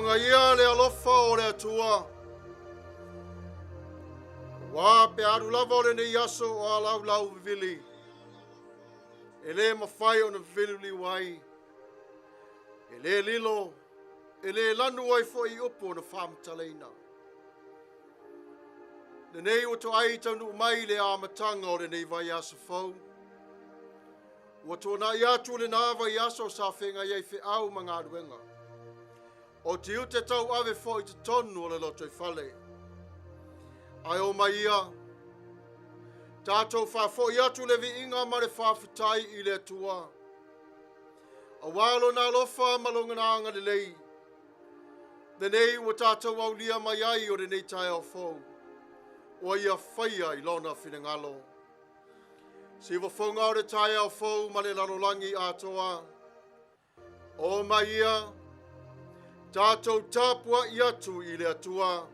Lugaia le alofa o le Atua. Ua pe alu lava o lenei aso o alaulau vivili. E le mafai ona vivili ai. E le lilo, e le lanu ai foi upu na faamatalaina. Lenei ua toai taunuu mai le amataga o lenei vaiaso fou. Ua tuanai atu lena vaiaso sa feagai ai feau ma galuega. O tiute tauave foi i totonu o le lotoifale. Ae o mai ia, tatou faafoi atu le viiga ma le faafetai i le Atua. Auā lona alofa ma lona agalelei, lenei ua tatou aulia mai ai o lenei taeao fou, ua ia faia i lona finagalo. Siufofoga o le taeao fou ma le lalolagi atoa, o mai ia, tatou tapuai atu i le Atua.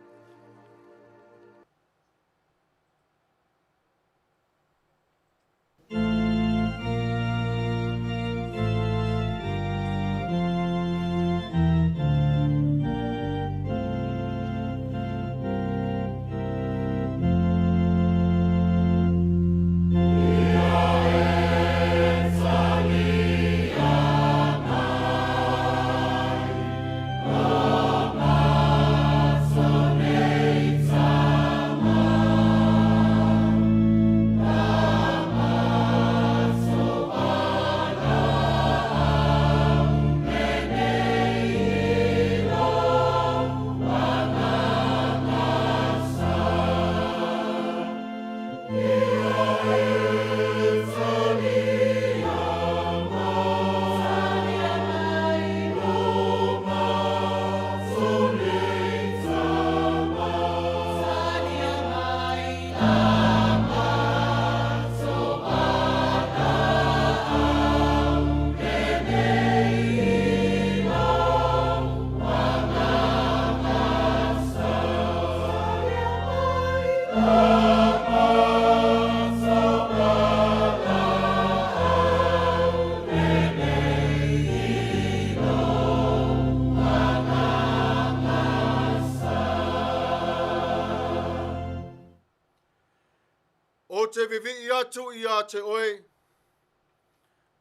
Ou te vivii atu ia te oe,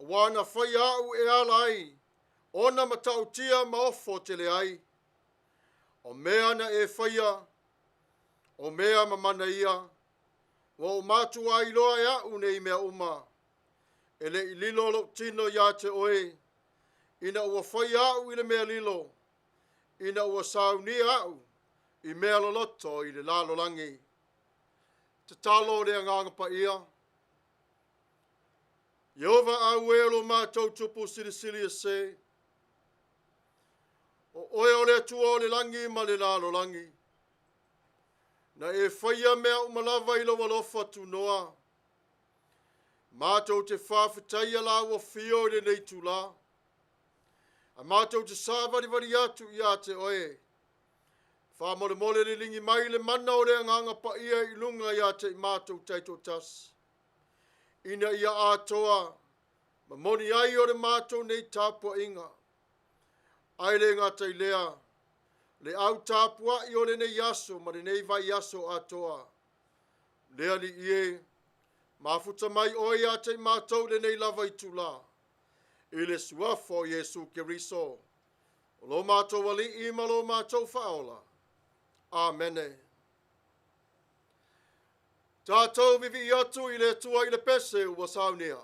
auā na faia au e ala ai, ona matautia ma ofo tele ai. O mea na e faia, o mea mamana ia, ua ou matuā iloa e au nei mea uma. E le i lilo lou tino ia te oe, ina ua faia au i le mea lilo, ina ua saunia au i mea loloto i le lalolagi. Tatalo o le Agaga Paia. Ieova au e o lo matou Tupu silisili ese. O oe o le Atua o le lagi ma le lalolagi. Na e faia mea uma lava i lou alofa tunoa. Matou te faafetaia la ua fio i lenei itulā. A matou te savalivali atu ia te oe. Faamolemole liligi mai le mana o le Agaga Paia i luga ia te i matou taitoatasi, ina ia atoa ma moni ai o le matou nei tapuaiga. Ae le gata i lea, le au tapuai o lenei aso ma lenei vaiaso atoa. Le Alii e, mafuta mai oe ia te i matou lenei lava itulā, i le suafa o Iesu Keriso, o lo matou Alii ma lo matou Faaola. Amene. Tatou vivii atu i le Atua i le pese ua saunia.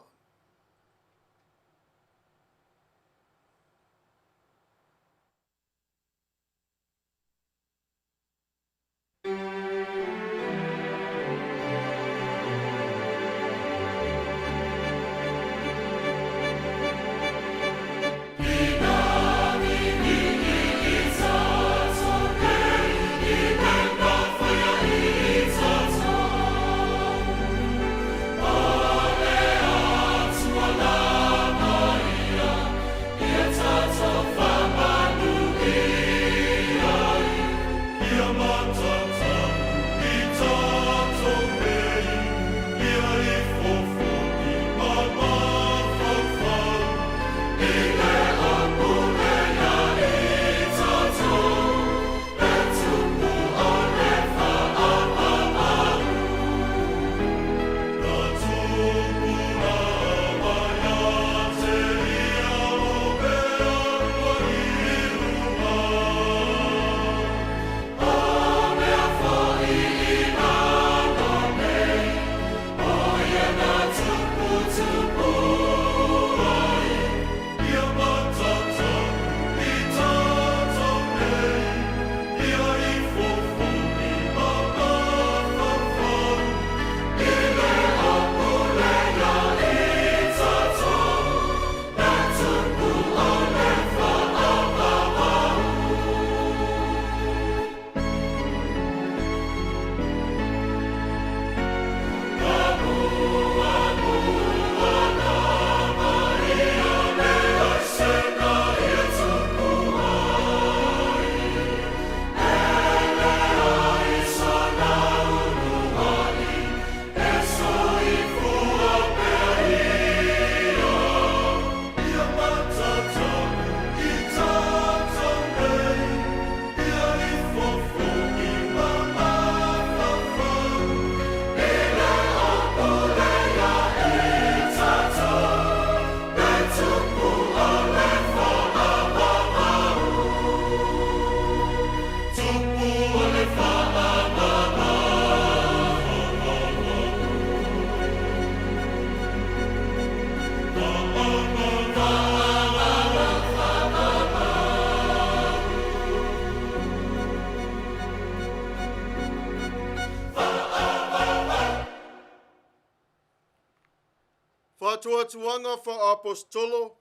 Faatuatuaga faa-Aposetolo,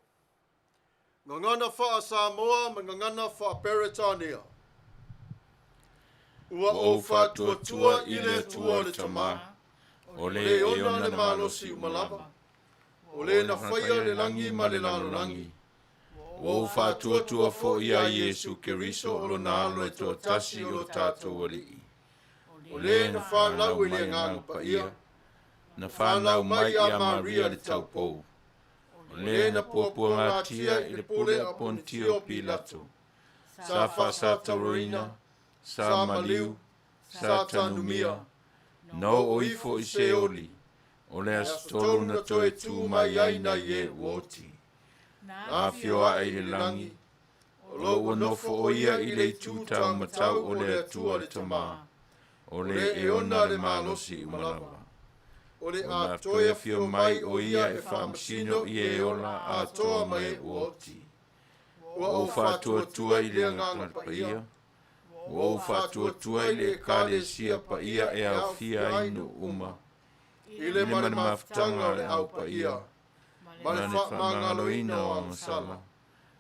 Gagana faa-Samoa ma Gagana faa-Peretania. Ua ou faatuatua i le Atua le Tama, o le e ona le malosi uma lava, o le na faia le lagi ma le lalolagi. Ua ou faatuatua foi ia Iesu Keriso o lona Alo e toatasi o lo tatou Alii, o le na fanau i le Agaga Paia, na fanau mai ia Maria le taupou, o le na puapuagatia i le pule a Ponitio Pilato, sa faasataurina, sa maliu, sa tanumia, na oo ifo i Seoli, o le aso tolu na toe tu mai ai nai e ua oti, na afio ae i le lagi, o lo ua nofo o ia i le itu taumatau o le Atua le Tama, o le e ona le malosi uma lava. O le O a na toe toe afio afio mai mai o o ia ia e e faamasino faamasino i i e e ola ola atoa atoa ma ma e e ua ua oti. oti. Ua Ua ou ou faatuatua faatuatua i i le le Agaga Agaga Paia, Paia, ua ua ou ou faatuatua faatuatua i i le le Ekalesia Ekalesia Paia Paia e e aofia aofia ai ai nuu nuu uma, uma, i le i le ma ma le le mafutaga mafutaga o o le le Au Au Paia, Paia, ma le ma le faamagaloina faamagaloina o o agasala, agasala,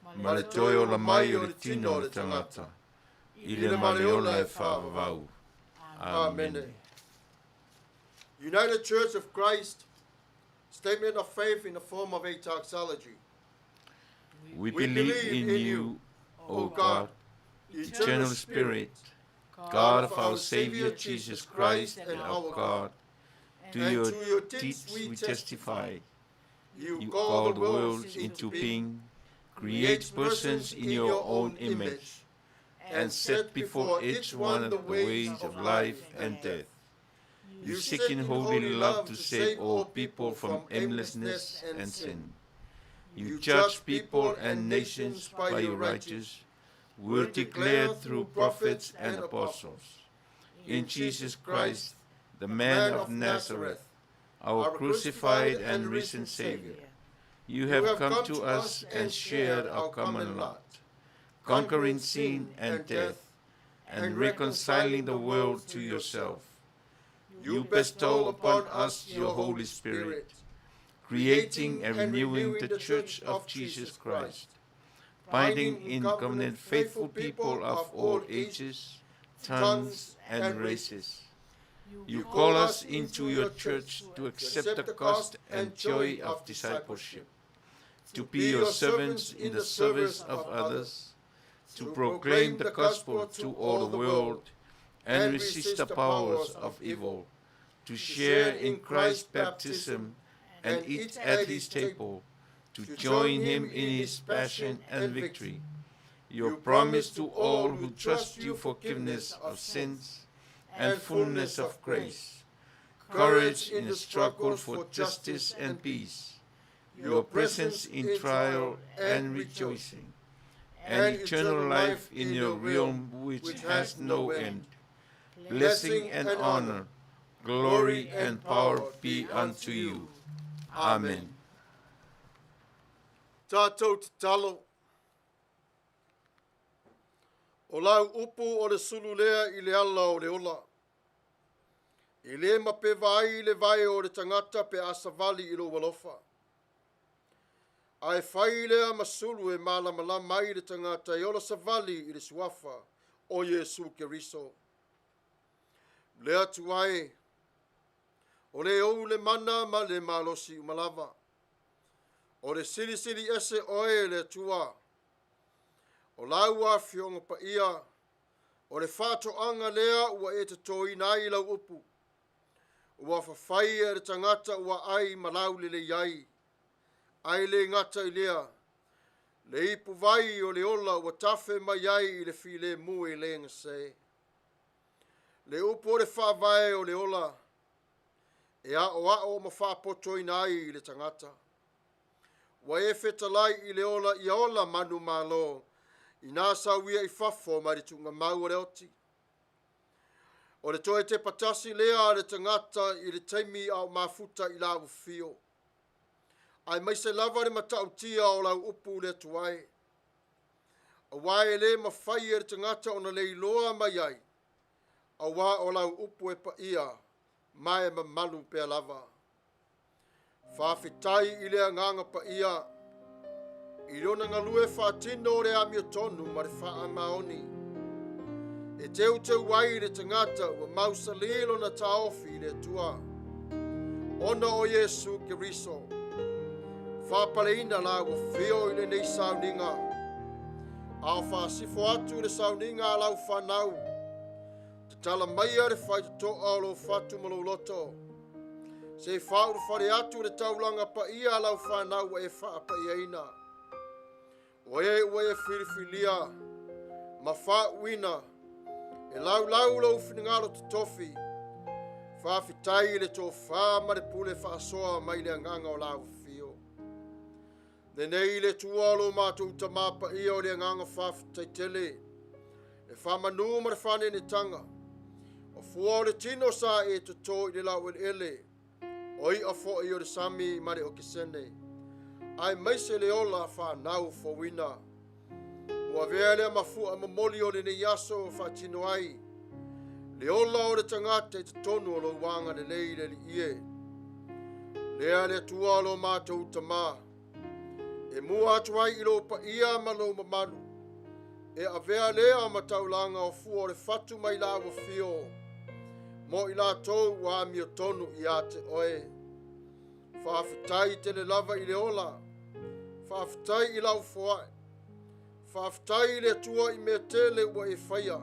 ma ma le le toe toe ola ola mai mai o o le le tino tino o o le le tagata, tagata, i i le le ma ma le le ola ola e e faavavau. faavavau. Amene. Amene. United Church of Christ, Statement of Faith in the form of a doxology. We believe in you, O God, eternal Spirit, God of our Savior Jesus Christ and our God. To And your to your deeds deeds we we testify. testify. You You call call the the worlds worlds into into being, being, create persons in your own image, and set before each one the ways of life and death. You seek in holy love to save all people from aimlessness and sin. You judge people and nations by your righteous word declared through prophets and apostles. In Jesus Christ, the man of Nazareth, our crucified and risen Savior, you have come to us and shared our common lot, conquering sin and death, and reconciling the world to yourself. You bestow upon us your Holy Spirit, creating and renewing the Church of Jesus Christ, binding in covenant faithful people of all ages, tongues, and races. You call us into your church to accept the cost and joy of discipleship, to be your servants in the service of others, to proclaim the gospel to all the world and resist the powers of evil, to share in Christ's baptism and eat at his table, to join him in his passion and victory. Your promise to all who trust you forgiveness of sins and fullness of grace, courage in the struggle for justice and peace, your presence in trial and rejoicing, and eternal life in your realm which has no end. Blessing and honor, glory and power be unto you. Amen. Tatou tatalo. O lau upu o le sulu lea i le ala o le ola. E le mapeva ai le vae o le tagata pe a savali i lou alofa. Ae fai lea ma sulu e malamalama ai le tagata e ola savali i le suafa o Iesu Keriso. Le Atua e, o le ou le mana ma le malosi uma lava. O le Silisili Ese oe le Atua. O lau afioga paia, o le faatoaga lea ua e totoina ai lau upu. Ua fafaia e le tagata ua ai ma laulelei ai. Ae le gata i lea, le ipuvai o le ola ua tafe mai ai i le filemu e le gase. Le upu o le faavae o le ola, e aoao ma faapotoina ai i le tagata. Ua e fetalai i le ola ia ola manumalo, ina sauia i fafo mai le tuugamau o le oti. O le toe tepa tasi lea a le tagata i le taimi a o mafuta i lau afio. Aemaise lava le matautia o lau upu le Atua e. Aua e le mafai e le tagata ona le iloa mai ai, aua o lau upu e paia ma e mamalu pea lava. Faafetai i le Agaga Paia i lona galue faatino o le amiotonu ma le faamaoni. E teuteu ai le tagata ua mausali lona taofi i le Atua. Ona o Iesu Keriso, faapaleina la ua fio i lenei sauniga, a o faasifo atu le sauniga a lau fanau, tatala maia le faitotoa o lou fatu ma lou loto, se i faaulufale atu le taulaga paia a lau fanau ua e faapaiaina. O e ua e filifilia ma faauuina e laulau lou finagalo totofi, faafetai i le tofa ma le pule faasoa mai le agaga o lau afio. Lenei le Atua o lo matou Tamā Paia o le agaga faafetai tele, le faamanu ma le faanenetaga, o fua o le tino sa e toto i le laueleele, o i'a foi o le sami ma le okesene, aemaise le ola fanau fouina. Ua avea lea mafu'a momoli o lenei aso faatino ai le ola o le tagata i totonu o lou agalelei le Alii e. Lea le Atua o lo matou Tamā, e mua atu ai i lou paia ma lou mamalu, e avea lea ma taulaga o fua o le fatu mai lau afio, mo i latou ua amiotonu ia te oe. Faafetai tele lava i le ola, faafetai i lau foai, faafetai i le Atua i mea tele ua e faia,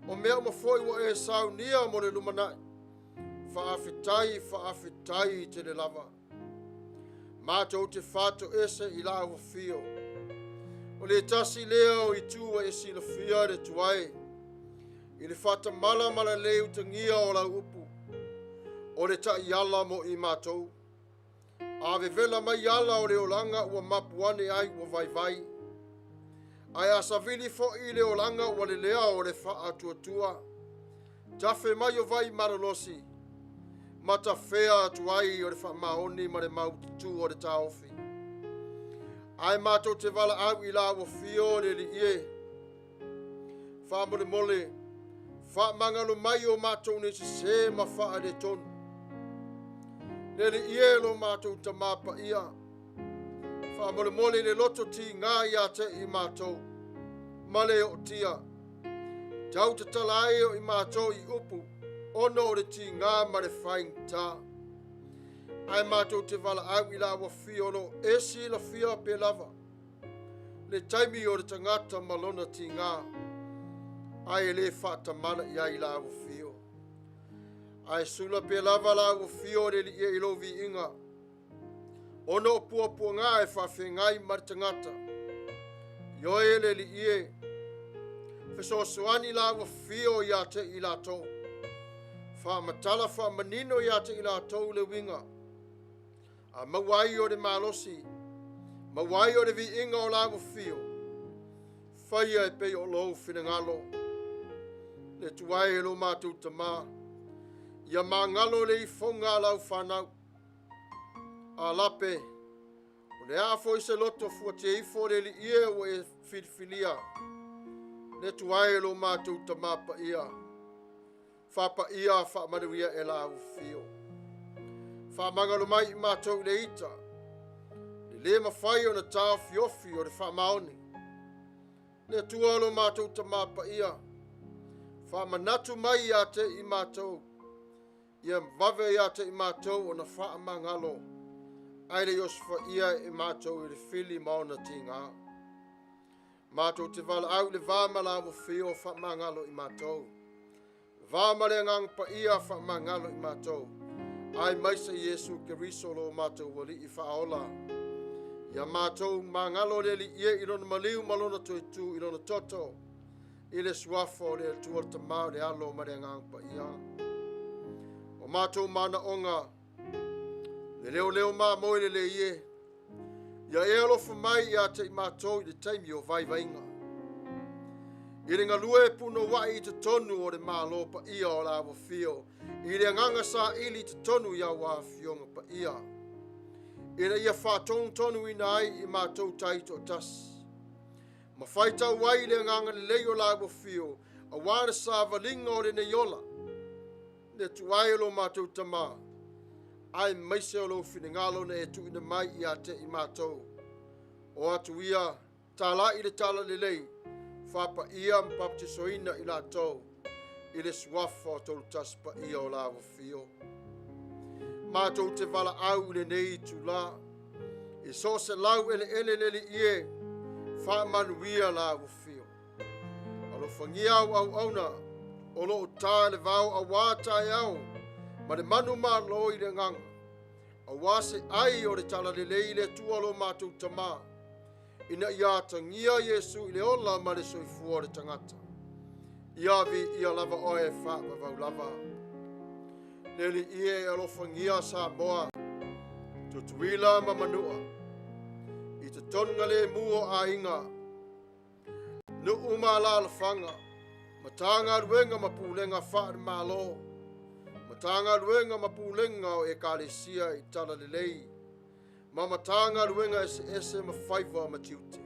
o mea uma foi ua e saunia mo le lumanai. Faafetai, faafetai tele lava. Matou te faatoese i lau afio. O le tasi lea o itu ua e silafia le Atua e, i le faatamala ma le le utagia o lau upu, o le taiala mo i matou. A vevela mai ala o le olaga ua mapu ane ai ua vaivai, ae a savili foi i le olaga ua lelea o le faatuatua, tafe mai o vai malolosi, ma tafea atu ai o le faamaoni ma le maututu o le taofi. Ae matou te valaau i lau afio le Alii e, faamolemole, faamagalo mai o matou nei sesē ma faaletonu. Le Alii e lo matou Tamā Paia, faamolemole i le loto tigā ia te i matou, ma le ootia, tau tatala ai o i matou i upu, ona o le tigā ma le faigata. Ae matou te valaau i lau afio o lo o e silafia pea lava le taimi o le tagata ma lona tigā, ae le faatamala i ai lau afio. Ae sula pea lava lau afio o le Alii e i lou viiga, ona o puapuaga e faafeagai ma le tagata. Ioe le Alii e, fesoasoani lau afio ia te i latou, faamatala faamanino ia te i latou le uiga, a maua ai o le malosi, maua ai o le viiga o lau afio, faia e pei o lou finagalo. Le Atua e lo matou Tamā, ia magalo le ifoga a lau fanau, a lape, o le a foi se loto fuatia ifo le Alii e ua e filifilia. Le Atua e lo matou Tamā Paia, faapaia faamanuia e lau afio. Faamagalo mai i matou i le ita, le le mafai ona taofiofi o le faamaoni. Le Atua lo matou Tamā Paia, faamanatu mai ia te i matou, ia vave ia te i matou ona faamagalo, ae le i osofaia e matou i le fili ma ona tigā. Matou te valaau i le va ma lau afio faamagalo i matou. Va ma le Agaga Paia faamagalo i matou. Aemaise Iesu Keriso lo matou Alii faaola. Ia matou magalo le Alii e i lona maliu ma lona toetu i lona toto, i le suafa o le Atua le Tamā o le Alo ma le Agaga Paia. O matou manaoga, le leoleo mamoe lelei e, ia e alofa mai ia te i matou i le taimi o vaivaiga. I le galue punouai i totonu o le Malo paia o lau afio, i le agaga saili i totonu i au afioga paia, ina ia faatonutonuina ai i matou tai toatasi, ma faitau ai le agaga lelei o lau afio, aua le savaliga o lenei ola. Le Atua e lo matou Tamā, Aemaise o lou finagalo na e tuuina mai ia te i matou. O atu ia, tala'i le talalelei, faapaia ma papatisoina i latou i le suafa o Tolutasi Paia o la Afio. Matou te valaau i lenei itulā, i so o se laueleele le Alii e, faamanuia la Afio. Alofagia au auauna o lo o ta i le vao auā taeao ma le manumalo i le agaga, auā se ai o le talalelei i le Atua lo matou Tamā, ina ia atagia Iesu i le ola ma le soifua o le tagata. Ia viia lava oe faavavau lava. Le Alii e, alofagia Samoa, Tutuila ma Manua, i totonu lemu o aiga, nuu ma alaalafaga, Matagaluega ma Pulega faale-Malo, Matagaluega ma Pulega o Ekalesia i Talalelei, ma Matagaluega eseese ma faiva ma tiute.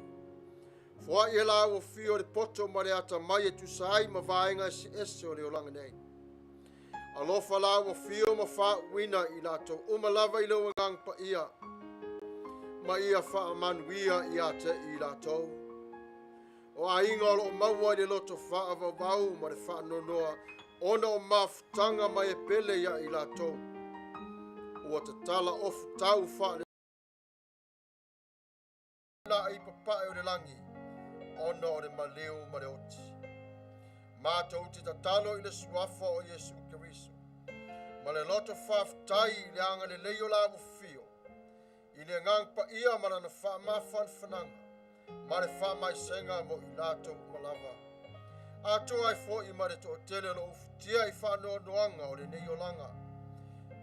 Foai e la ua fio le poto ma le atamai e tusa ai ma vaega eseese o le olaga nei. Alofa la ua fio ma faauuina i latou uma lava i lou Agaga Paia, ma ia faamanuia ia te i latou. O aiga o lo o maua i le loto faavauvau ma le faanoanoa ona o mafutaga mai e pele ia i latou. Ua tatala ofu tau faale-laei papae o le lagi ona o le maliu ma le oti. Matou te tatalo i le suafa o Iesu Keriso ma le loto faafetai i le agalelei o la afio, i le Agaga Paia ma lana faamafanafanaga ma le faamaisega mo i latou uma lava. Atoa ai foi ma le toatele o lo o ufutia i faanoanoaga o lenei olaga.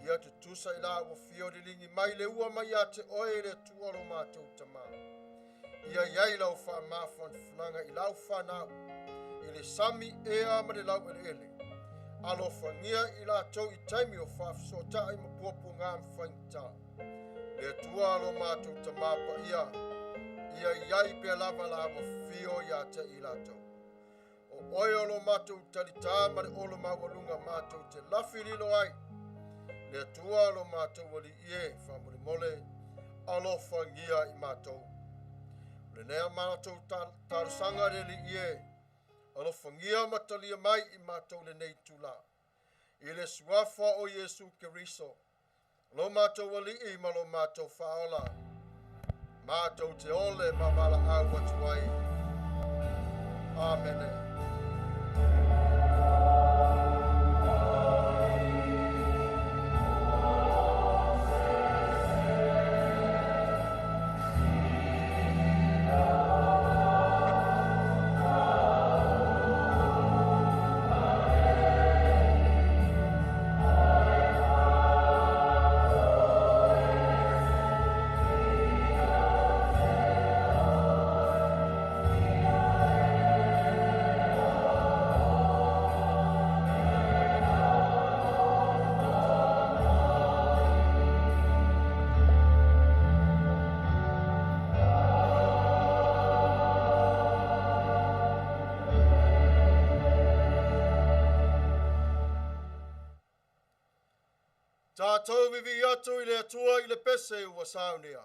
Ia tutusa i la ua fia liligi mai le ua mai ia te oe le Atua lo matou Tamā. Ia i ai lau faamafanafanaga i lau fanau, i le sami ea ma le laueleele. Alofagia i latou i taimi o faafesootai ma puapuaga ma faigata. Le Atua lo matou Tamā paia, ia i ai pea lava la ua fio ia te i latou. O oe o lo matou talitā ma le olo maualuga matou te lafi lilo ai. Le Atua lo matou Alii e, faamolemole, alofagia i matou. O lenei matou talosaga le Alii e, alofagia ma talia mai i matou lenei itulā. I le suafa o Iesu Keriso, lo matou Alii ma lo matou Faaola, matou te ole ma valaau atu ai. Amene. Tātou vivi'i atu i le Atua i le pese ua saunia.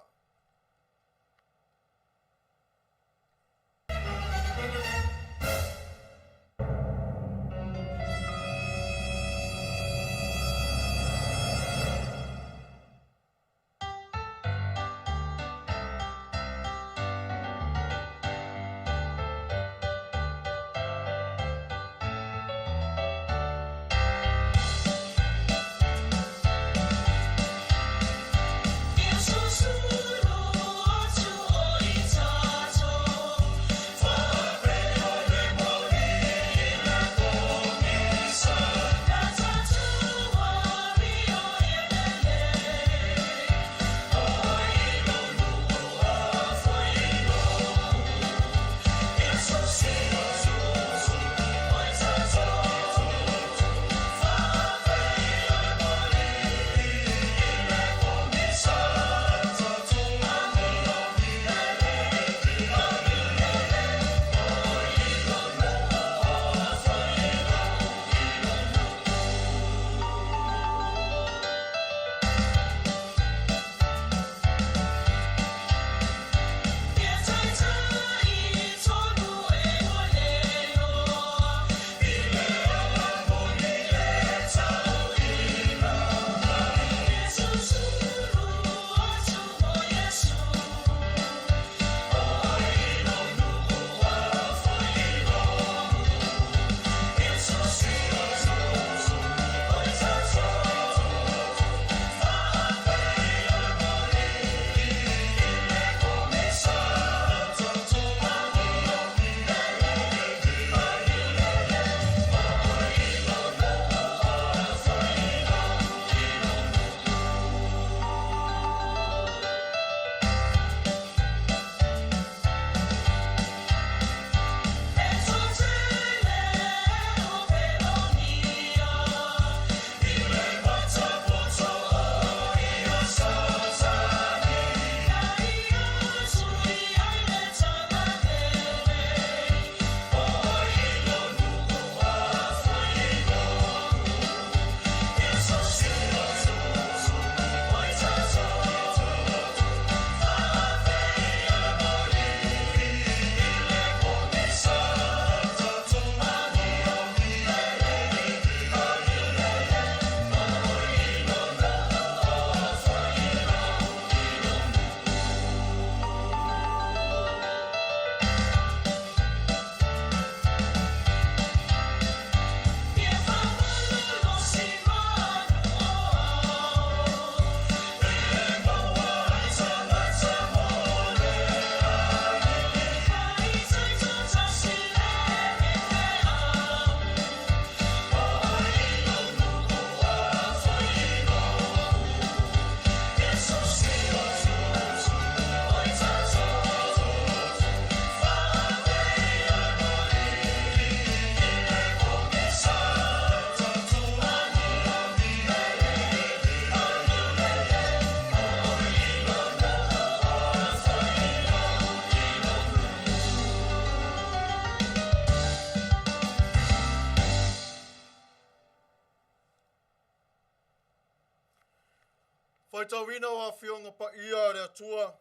Faitauina o Afioga Paia a le Atua,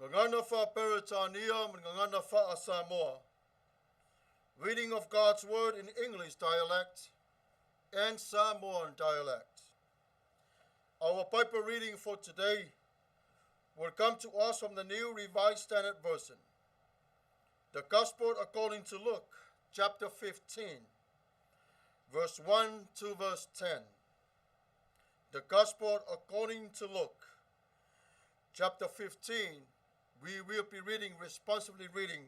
Gagana Faa-Peretania ma le Gagana Faa-Samoa. Reading of God's Word in English dialect and Samoan dialect. Our Bible reading for today will come to us from the New Revised Standard Version. The Gospel according to Luke, chapter 15, verse 1 to verse 10. The Gospel according to Luke, chapter 15, we will be reading, responsively reading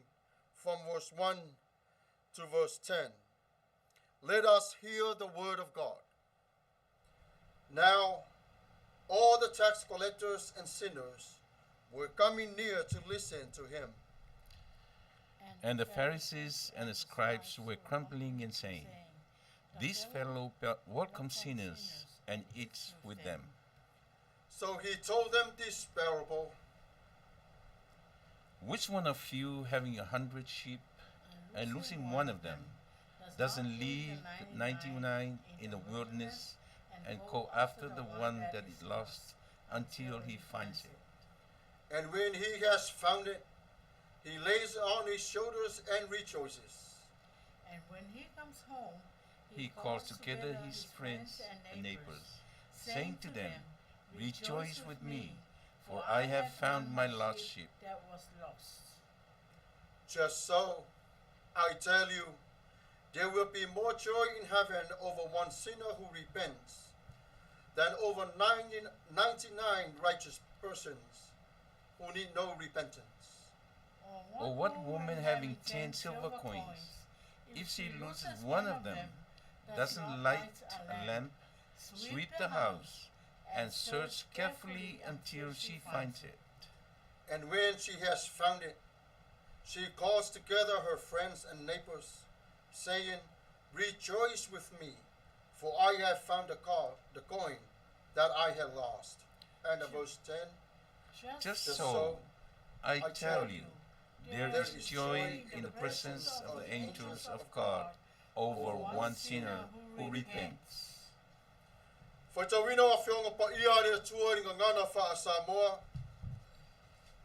from verse 1 to verse 10. Let us hear the word of God. Now, all the tax collectors and sinners were coming near to listen to him. And the Pharisees and the scribes were grumbling and saying, This fellow welcomes sinners and eats with them. So he told them this parable. Which one of you, having 100 sheep and losing one of them, doesn't leave the 99 in the wilderness and go after the one that is lost until he finds it? And when he has found it, he lays it on his shoulders and rejoices. And when he comes home, he calls together his friends and neighbors, saying to them, Rejoice with me, for I have found my lost sheep that was lost. Just so, I tell you, there will be more joy in heaven over one sinner who repents than over 99 righteous persons who need no repentance. Or what woman having 10 silver coins, if she loses one of them, doesn't light a lamp, sweep the house, and search carefully until she finds it? And when she has found it, she calls together her friends and neighbors, saying, Rejoice with me, for I have found the coin that I had lost. And verse 10. Just so, I tell you, there is joy in the presence of the angels of God over one sinner who repents. Faitauina o Afioga Paia a le Atua i le Gagana Faa-Samoa.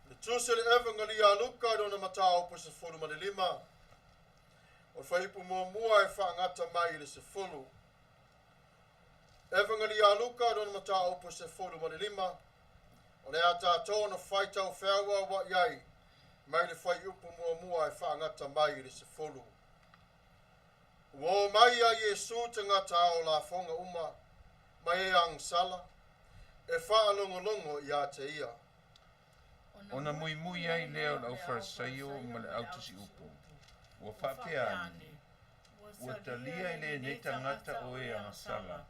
Le Tusi o le Evangelia a Luka i lona mataupu 15. O le fuaiupu muamua e faagata mai i le 10. Evangelia a Luka i lona mataupu 15. O le a tatou ona faitau feauaua'i ai mai le fuaiupu muamua e faagata mai i le 10. Ua oo mai ia Iesu tagata ao lafoga uma ma e agasala, e faalogologo ia te ia. Ona muimui ai lea o le Aufarisaio ma le Au Tusiupu, ua faapea ane, Ua talia e lenei tagata o e agasala,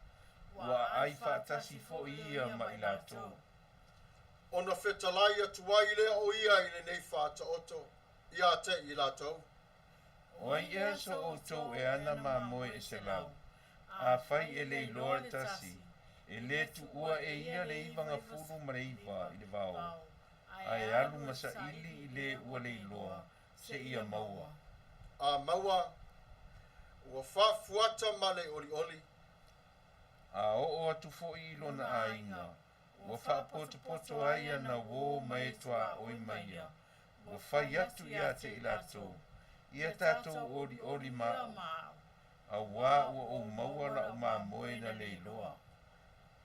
ua aai faatasi foi ia ma i latou. Ona fetalai atu ai lea o ia i lenei faataoto ia te i latou. O ai ea so outou e ana mamoe e 100, afai e le iloa le tasi, e le tuua e ia le 99 i le vao, ae alu ma saili i le ua le iloa, seia maua. A maua, ua faafuata ma le olioli. A oo atu foi i lona aiga, ua faapotopoto ai ana uō ma e tuaoi ma ia, ua fai atu ia te i latou, Ia tatou olioli ma a'u, auā ua ou maua la'u mamoe na le iloa.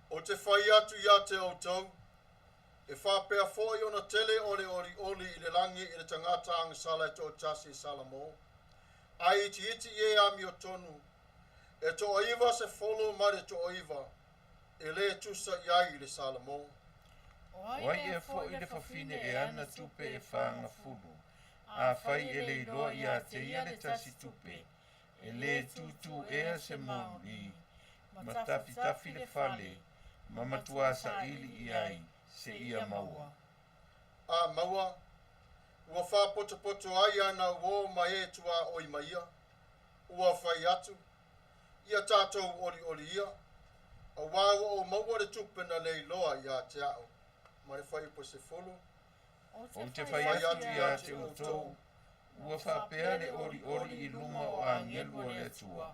Ou te fai atu ia te outou, e faapea foi ona tele o le olioli i le lagi i le tagata agasala e toatasi e salamo, ae itiiti i e amiotonu, e 90 ma le 99, e lē tusa i ai i le salamo. O ai ea foi le fafine e ana tupe e 40, afai e le iloa ia te ia le tasi tupe, e lē tūtū ea se moli, ma tafitafi le fale, ma matuā saili i ai, seia maua. A maua, ua faapotopoto ai ana uō ma e tuaoi ma ia, ua fai atu, Ia tatou olioli ia, auā ua ou maua le tupe na le iloa ia te a'u. Ma le fuaiupu 10. Ou te fai atu ia te outou, ua faapea le olioli i luma o agelu o le Atua,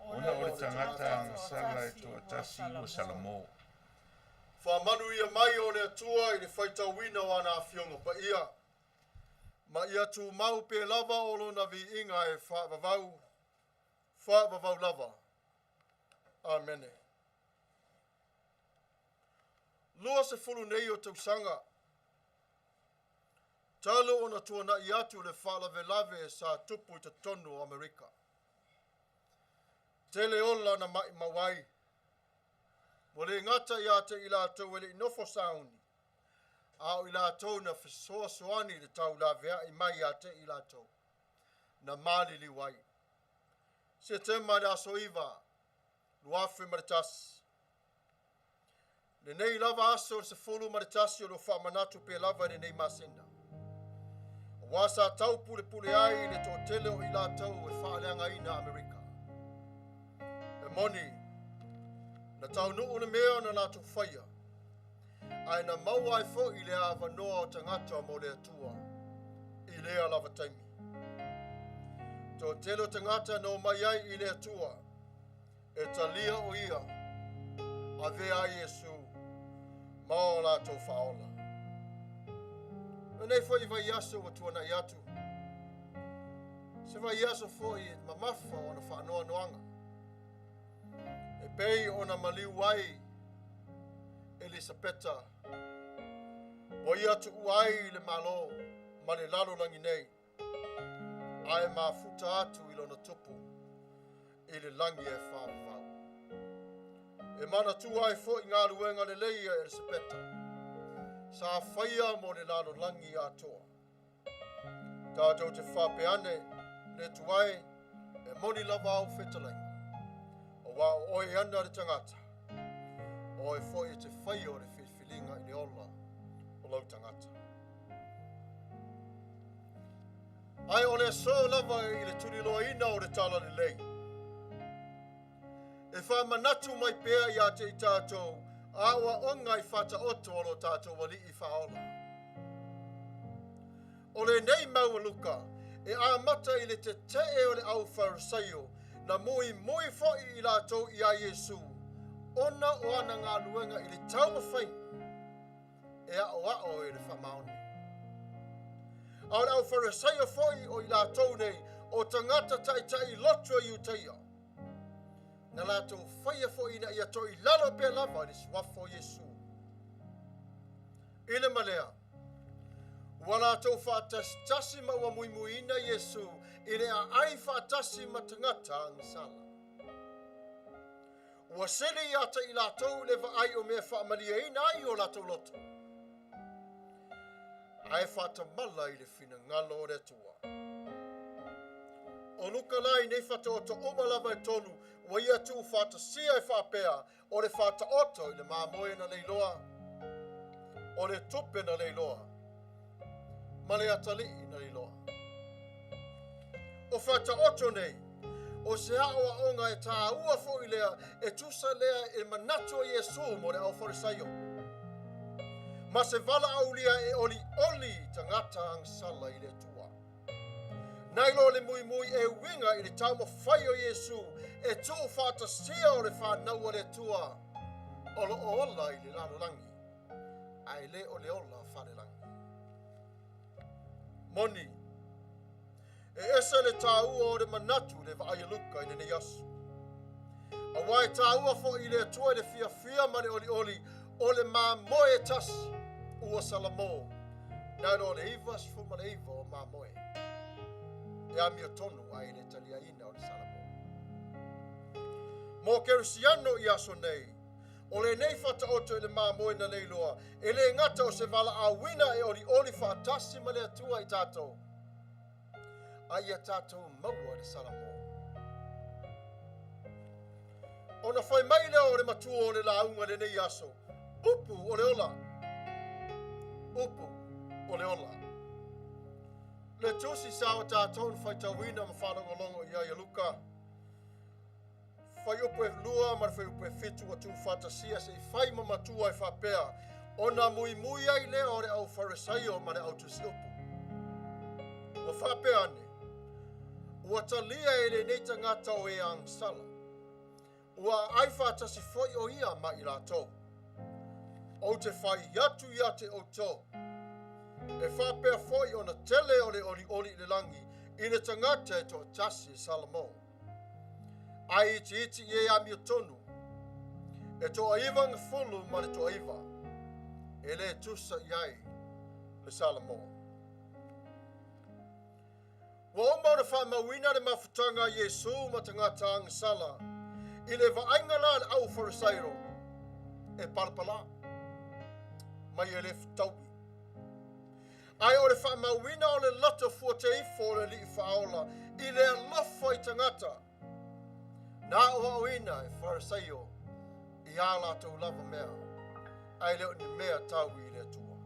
ona o le tagata agasala e toatasi ua salamo. Faamanuia mai o le Atua i le faitauina o ana afioga paia, ma ia tumau pea lava o lona viiga e faavavau, faavavau lava. Amene. 20 nei o tausaga, talu ona tuana'i atu le faalavelave sa tupu i totonu o Amerika. Tele ola na maʻimau ai, ua le gata ia te i latou e le i nofo sauni, a o i latou na fesoasoani i le taulaveai mai ia te i latou, na maliliu ai. Setema i le aso 9, 2001. Lenei lava aso le 11 o lo o faamanatu pea lava i lenei masina. Aua sa tau pulepule ai le toatele o i latou e faaleagaina Amerika. E moni, na taunuu le mea na latou faia, ae na maua ai foi le avanoa o tagata mo le Atua i lea lava taimi. Toatele o tagata na omai ai i le Atua, e talia o ia, avea ai Iesu ma o latou faaola. Lenei foi vaiaso ua tuana'i atu, se vaiaso foi e mamafa ona faanoanoaga, e pei ona maliu ai Elisapeta, ua ia tuua ai le Malo ma le lalolagi nei, ae mafuta atu i lona tupu i le lagi e faavavau. E manatua ai foi galuega lelei a Elisapeta, sa faia mo le lalolagi atoa. Tatou te faapea ane, le Atua e, e moni lava au fetalaiga, aua o oe ana le tagata, o oe foi e te faia o le filifiliga i le ola o lau tagata. Ae o le aso lava i le tuliloaina o le talalelei, e faamanatu mai pea ia te i tatou aoaoga i faataoto o lo tatou Alii Faaola. O lenei mau a Luka e amata i le tetee o le au Farisaio na muimui foi i latou iā Iesu ona o ana galuega i le taumafaiga e aoao e le faamaoni. A o le au Farisaio foi o i latou nei o tagata taitai loto a Iutaia, na latou faia foi ina ia toilalo pea lava i le suafa o Iesu. I le malea, ua latou faatasitasi ma ua muimuiina Iesu i le aai faatasi ma tagata agasala. Ua sili ia te i latou le vaai o mea faamalieina ai o latou loto, ae faatamala i le finagalo o le Atua. O Luka la i nei faataoto uma lava e tolu, ua ia tuufaatasia e faapea, o le faataoto i le mamoe na leiloa, o le tupe na leiloa, ma le atalii na leiloa. O faataoto nei, o se aoaoga e tāua foi lea, e tusa lea e manatu o Iesu mo le au Farisaio, ma se valaaulia e olioli tagata agasala i le Atua. Nai lo le muimui e uiga i le taumafai o Iesu e tuufaatasia o le fanau a le Atua o lo o ola i le lalolagi, ae le o le ola falelagi. Moni, e ese le tāua o le manatu le vaai a Luka i lenei aso. Aua e tāua foi i le Atua i le fiafia ma le olioli o le mamoe e tasi ua salamo, nai lo le 99 o mamoe. E amiotonu ae le taliaina o le salamo. Mo Kerisiano i aso nei, o lenei faataoto i le mamoe na leiloa, e le gata o se valaauina e olioli faatasi ma le Atua i tatou, a ia tatou maua le salamo. Ona fai mai lea o le matua o le lauga lenei aso, upu o le ola, upu o le ola. Le tusi sa o tatou na faitauina ma faalogologo i ai a Luka, fuaiupu e 2 ma le fuaiupu e 7 ua tuufaatasia se i fai ma matua e faapea, ona muimui ai lea o le au Farisaio ma le au tusiupu. Ua faapea ane, ua talia e lenei tagata o e agasala, ua aai faatasi foi o ia ma i latou. Ou te fai atu ia te outou, e faapea foi ona tele o le olioli i le lagi i le tagata e toatasi e salamo. Ae itiiti i e amiotonu, e 99, e le tusa i ai le salamo. Ua uma ona faamauina le mafutaga a Iesu ma tagata agasala i le vaaiga la a le au Farisaio e palapala mai e le fetaui. Ae o le faamauina o le loto fuateifo o le Alii Faaola i le alofa i tagata na aoaoina e Farisaio i a latou lava mea, ae le o ni mea taui i le Atua.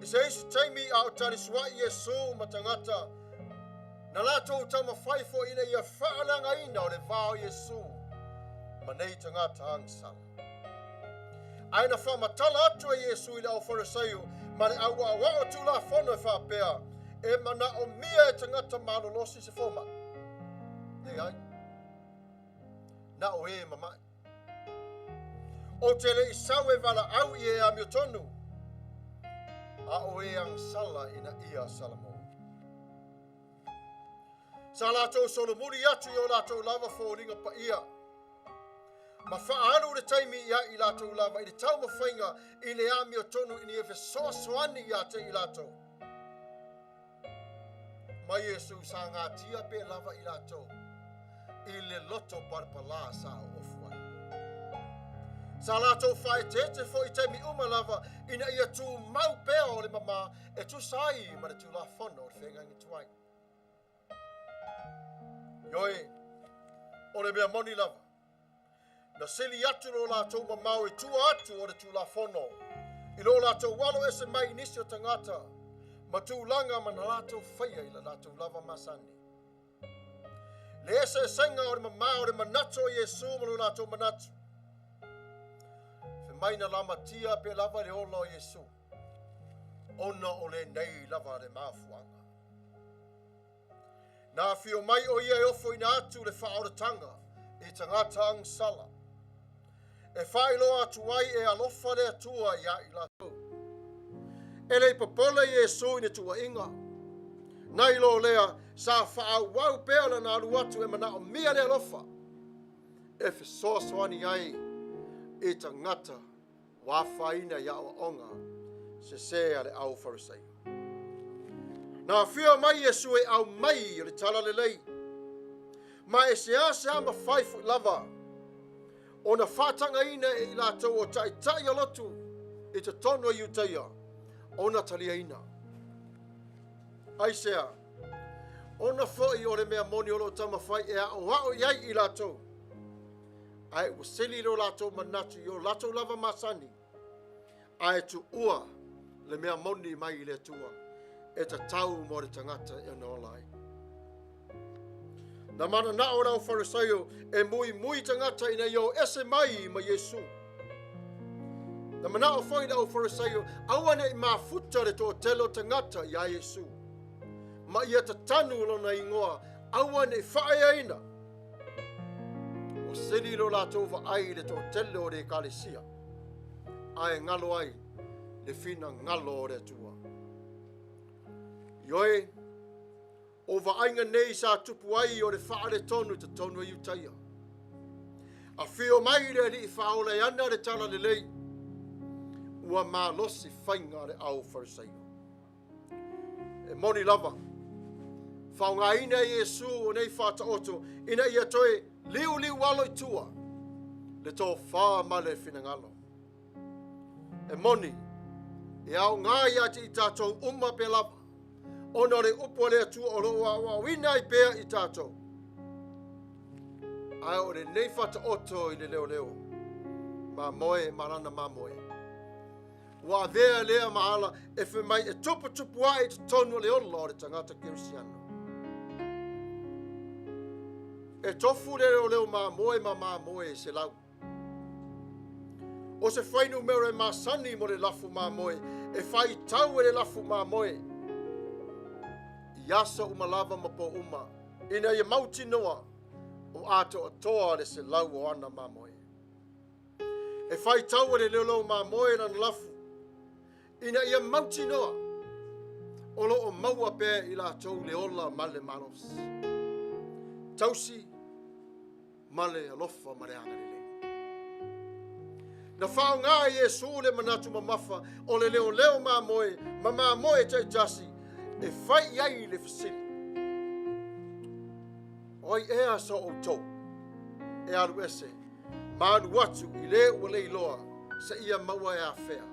I se isi taimi a o talisua'i Iesu ma tagata, na latou taumafai foi ina ia faaleagaina o le va o Iesu ma nei tagata agasala. Ae na faamatala atu e Iesu i le au Farisaio ma le au aoao Tulafono e faapea, e manaomia e tagata malolosi se fomai. Leai, na o e mama'i. Ou te le i sau e valaau i e amiotonu, a o e agasala ina ia salamo. Sa latou solomuli atu i o latou lava foliga paia, ma faaalu le taimi ia i latou lava i le taumafaiga i le amiotonu ina ia fesoasoani ia te i latou. Ma Iesu sa gatia pea lava i latou i le loto palapala sa oofu ai. Sa latou faaeteete foi i taimi uma lava ina ia tumau pea o le mama e tusa ai ma le Tulafono o le Feagaiga Tuai. Ioe, o le mea moni lava, Na sili atu lo latou mamao i tua atu o le Tulafono, i lo latou alo ese mai i nisi o tagata ma tulaga ma na latou faia i la latou lava masani. Le eseesega o le mamao o le manatu o Iesu ma lo latou manatu. Fai mai na lamatia pea lava le ola o Iesu, ona o lenei lava le mafuaaga. Na afio mai o ia e ofoina atu le faaolataga i tagata agasala, e faailoa atu ai e alofa le Atua ia i latou. E le i popole Iesu i ni tuuaiga, nai lo lea sa faaauau pea lana alu atu e manaomia le alofa e fesoasoani ai i tagata ua afaina i aoaoga sese a le au Farisaio. Na afio mai Iesu e aumai o le talalelei, ma e seasea mafai foi lava ona faatagaina e i latou o taitai o lotu i totonu o Iutaia ona taliaina. Aisea? Ona foi o le mea moni o lo o taumafai e aoao i ai i latou, ae ua sili lo latou manatu i o latou lava masani, ae tuua le mea moni mai i le Atua e tatau mo le tagata e ona ola ai. Na mananao le au Farisaio e muimui tagata ina ia o ese mai ma Iesu. Na manao foi le au Farisaio aua ne i mafuta le toatele o tagata iā Iesu, ma ia tatanu lona igoa aua ne i faaeaina. Ua sili lo latou vaai i le toatele o le ekalesia, ae galo ai le finagalo o le Atua. Ioe, o vaaiga nei sa tupu ai o le faaletonu i totonu o Iutaia. Afio mai le Alii Faaola e ana le talalelei, ua malosi faiga a le au Farisaio. E moni lava, faaaogaina e Iesu o nei faataoto ina ia toe liuliu alo i tua le tofa ma le finagalo. E moni, e aoga ia te i tatou uma pea lava, ona o le upu a le Atua o lo o aoaoina ai pea i tatou. Ae o lenei faataoto i le leoleo, mamoe ma lana mamoe. Ua avea lea ma ala e fai mai e tuputupu ae i totonu o le ola o le tagata kerisiano. E tofu le leoleo mamoe ma mamoe e 100. O se fuainumera e masani mo le lafu mamoe e faitau e le lafu mamoe i aso uma lava ma po uma ina ia mautinoa o atoatoa le 100 o ana mamoe. E faitau e le leoleo mamoe lana lafu ina ia mautinoa o lo o maua pea i latou le ola ma le malosi. Tausi ma le alofa ma le agalelei. Na faaaoga e Iesu le manatu mamafa o le leoleo mamoe ma mamoe taitasi e fai i ai le fesili. O ai ea sa outou e alu ese ma alu atu i le ua le iloa seia maua e afea?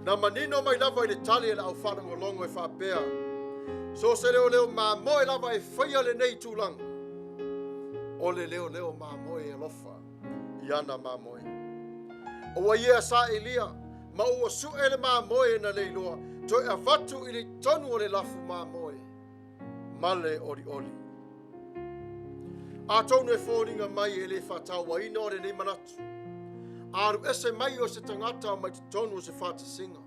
Na manino mai lava i le tali a le aufaalogologo e faapea, So se leoleo mamoe lava e faia lenei tulaga, o le leoleo mamoe e alofa i ana mamoe. Ua ia sailia ma ua su'e le mamoe na le iloa, toe avatu i le tonu o le lafu mamoe ma le olioli. Atonu e foliga mai e le faatauaina o lenei manatu, a alu ese mai o se tagata mai totonu o se faatasiga,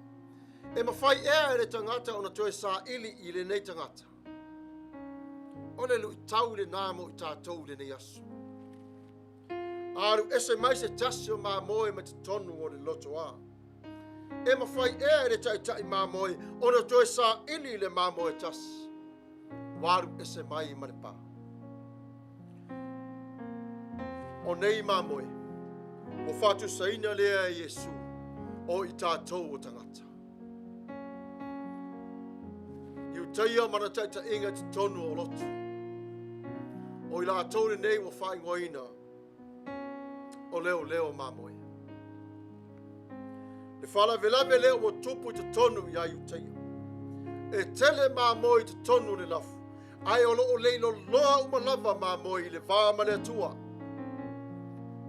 e mafai ea e le tagata ona toe saili i lenei tagata? O le luitau lenā mo i tatou i lenei aso. A alu ese mai se tasi o mamoe mai totonu o le lotoa, e mafai ea e le taitai mamoe ona toe saili le mamoe tasi ua alu ese mai ma le pa? O nei mamoe, ua faatusaina lea e Iesu o i tatou o tagata. Iutaia ma na taitaiga i totonu o lotu. O i latou lenei ua faaigoaina o leoleo mamoe. Le faalavelave lea ua tupu i totonu ia Iutaia. E tele mamoe i totonu o le lafu, ae o lo o leiloloa uma lava mamoe i le va ma le Atua.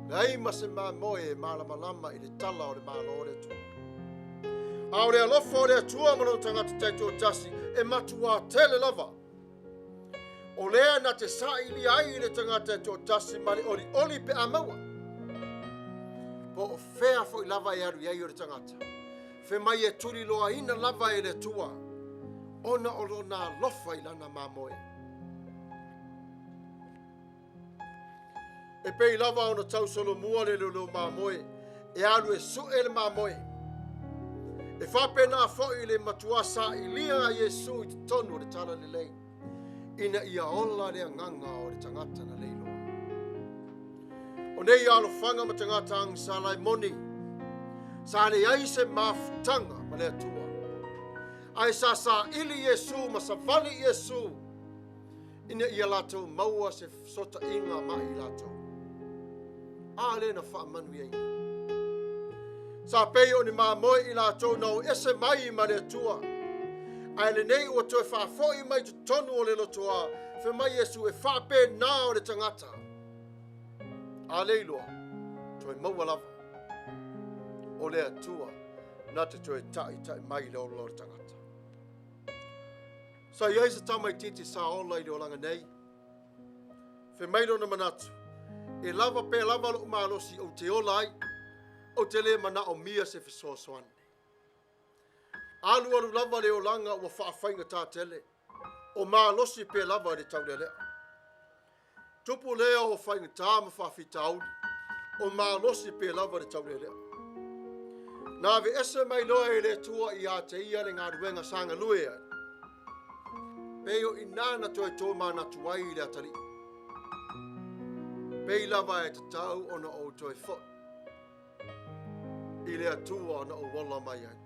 Leai ma se mamoe e malamalama i le tala o le Malo o le Atua. A o le alofa o le Atua ma lona tagata taitoatasi e matuā tele lava. O lea na te sailia ai le tagata e toatasi ma le olioli pe a maua. Po o fea foi lava e alu i ai o le tagata, fe mai e tuliloaina lava e le Atua, ona o lona alofa i lana mamoe. E pei lava ona tausolomua le leoleo mamoe e alu e su'e le mamoe. E faapena foi le matua sailia a Iesu i totonu o le talalelei, ina ia ola le agaga o le tagata na leiloa. O nei alofaga ma tagata agasala e moni, sa leai se mafutaga ma le Atua, ae sa saili Iesu ma savali Iesu ina ia latou maua se fesootaiga ma i latou. A lea na faamanuiaina. Sa pei o ni mamoe i latou na o ese mai ma le Atua, ae lenei ua toe faafoi mai totonu o le lotoa, fe mai Iesu e faapena o le tagata. A le iloa, toe maua lava o le Atua na te toe taʻitaʻi mai le ola o le tagata. Sa i ai se tamaitiiti sa ola i le olaga nei, fe mai lona manatu, e lava pea lava lo'u malosi ou te ola ai, ou te le manaomia se fesoasoani. Alu alu lava le olaga ua faafaigata tele, o malosi pea lava i le taulealea. Tupu lea o faigata ma faafitauli, o malosi pea lava le taulealea. Na aveese mai loa e le Atua ia te ia le galuega sa galue ai, pei o i na toe tomanatu ai i le atalii. Pei lava e tatau ona ou toe foi i le Atua na ou ola mai ai.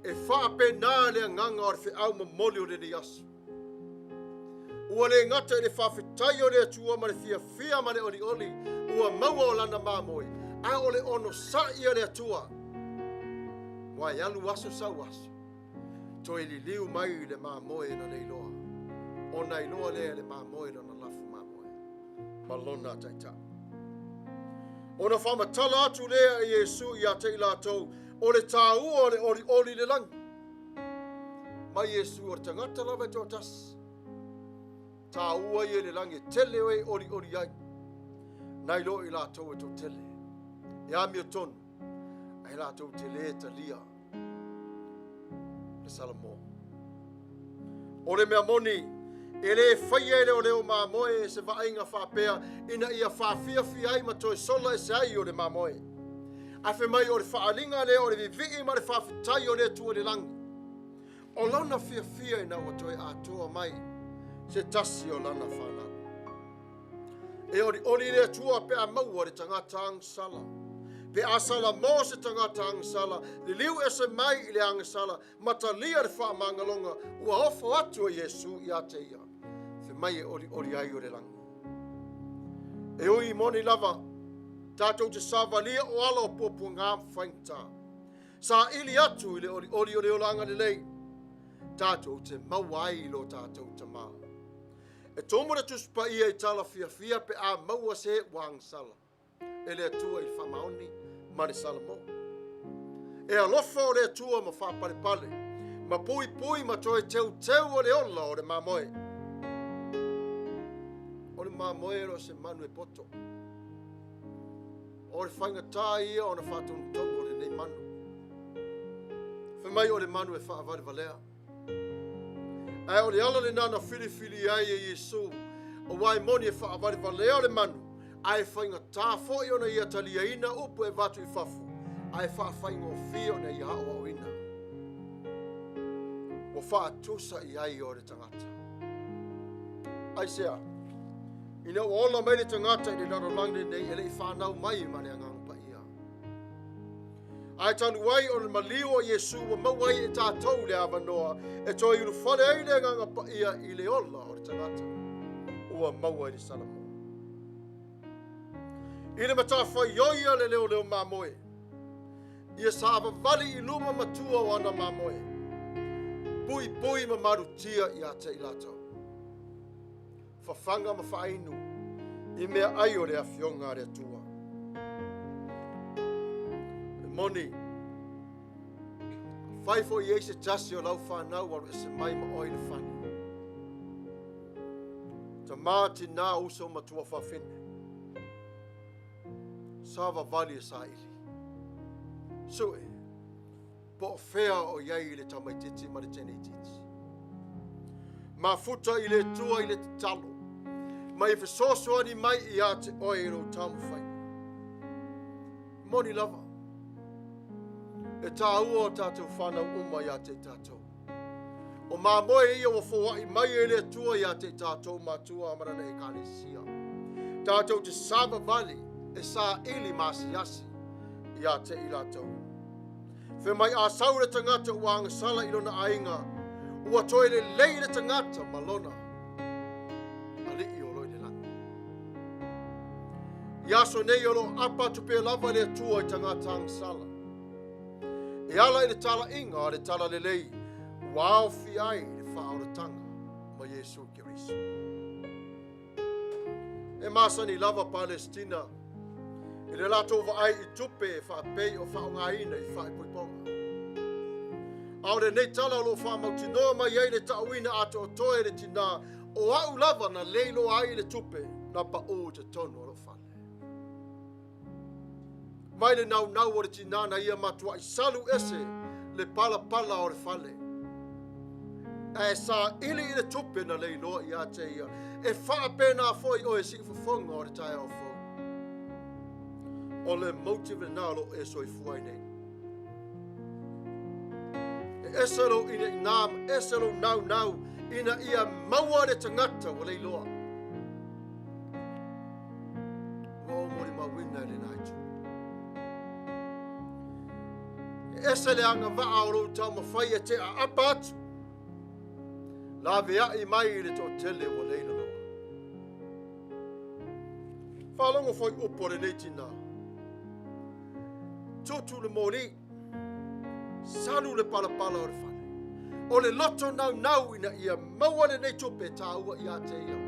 E faapena le agaga o le feau momoli o lenei aso. Ua le gata i le faafetai o le Atua ma le fiafia ma le olioli ua maua o lana mamoe, a o le onosa'i a le Atua. Ua e alu aso sau aso, toe liliu mai le mamoe na leiloa, ona iloa lea le mamoe lona lafu mamoe ma lona taitai. Ona faamatala atu lea e Iesu ia te i latou o le tāua o le olioli i le lagi. Mai Iesu o le tagata lava e toatasi. Tāua ia i le lagi e tele o e olioli ai, nai lo i latou e toatele. E amiotonu, ae latou te le talia le Salamo. O le mea moni, E lē faia e leoleo mamoe se vaaiga faapea ina ia faafiafia ai ma toe sola ese ai o le mamoe. Ae fai mai o le faaaliga lea o le vivii ma le faafetai o le Atua i le lagi. O lona fiafia ina ua toe atoa mai se tasi o lana fanau. E olioli le Atua pe a maua le tagata agasala. Pe a salamo se tagata agasala, liliu ese mai i le agasala, ma talia le faamagaloga ua ofo atu e Iesu ia te ia, fai mai e olioli ai o le lagi. E ui moni lava, tatou te savalia o ala o puapuaga ma faigata. Saili atu i le olioli o le olaga lelei, tatou te maua ai i lo tatou Tamā. E tumu le Tusi Paia i tala fiafia pe a maua se ua agasala e le Atua i le faamaoni ma le salamo. E alofa o le Atua ma faapalepale, ma puipui ma toe teuteu o le ola o le mamoe. O le mamoe e le o se manu e poto. O le faigata ia ona faatonutonu o lenei manu. Fai mai o le manu e faavalevalea. Ae o le ala lena na filifili ai e Iesu, aua e moni e faavalevalea le manu, ae faigata foi ona ia taliaina upu e avatu i fafo, ae faafaigofie ona ia aoaoina. Ua faatusa i ai o le tagata. Aisea? Ina ua ola mai le tagata i le lalolagi lenei e le i fanau mai ma le Agaga Paia. Ae talu ai o le maliu o Iesu ua maua ai e tatou le avanoa e toe ulufale ai le Agaga Paia i le ola o le tagata ua maua i le Salamo. I le matafaioi a le leoleo mamoe, ia savavali i luma ma tua o ana mamoe, puipui ma malutia ia te i latou. Fafaga ma faainu i meaai o le Afioga a le Atua. E moni, afai foi e i ai se tasi o lau fanau ua alu ese mai ma oe i le fale, tamā, tinā, uso, matua, fafine, savavali e saili, sue, po o fea o i ai le tamaitiiti ma le teineitiiti. Mafuta i le Atua i le tatalo, ma ia fesoasoani mai ia te oe i lou taumafaiga. E moni lava, e taua o tatou fanau uma ia te i tatou. O mamoe ia ua foai mai e le Atua ia te i tatou matua ma lana Ekalesia. Tatou te savavali e saili ma asiasi ia te i latou. Fai mai a sau le tagata ua agasala i lona aiga, ua toe lelei le tagata ma lona alii o lo o i le lagi. I aso nei o lo o apa atu pea lava le Atua i tagata agasala. E ala i le talaiga a le Talalelei ua aofia ai le faaolataga ma Iesu Keriso. E masani lava Palestina i le latou vaai i tupe e faapei o faaaogaina i faaipoipoga. A o lenei tala o lo o faamautinoa mai ai le ta'uina atoatoa e le tinā, o a'u lava na leiloa ai le tupe na pa'ū i totonu o lo'u fale. Mai le naunau o le tinā na ia matua'i salu ese le palapala o le fale, ae saili i le tupe na leiloa ia te ia. E faapena foi oe siufofoga o le taeao fou. O le motive lena o lo o e soifua ai nei. E ese lou inaina ma ese lou naunau ina ia maua le tagata ua leiloa. Ua ou molimauina i lena itu. E ese le agavaa o lou taumafai e te aapa atu, laveai mai i le toatele ua leiloloa. Faalogo foi upu a lenei tinā. Tutu le moli, salu le palapala o le fale. O le loto naunau ina ia maua lenei tupe e taua ia te ia.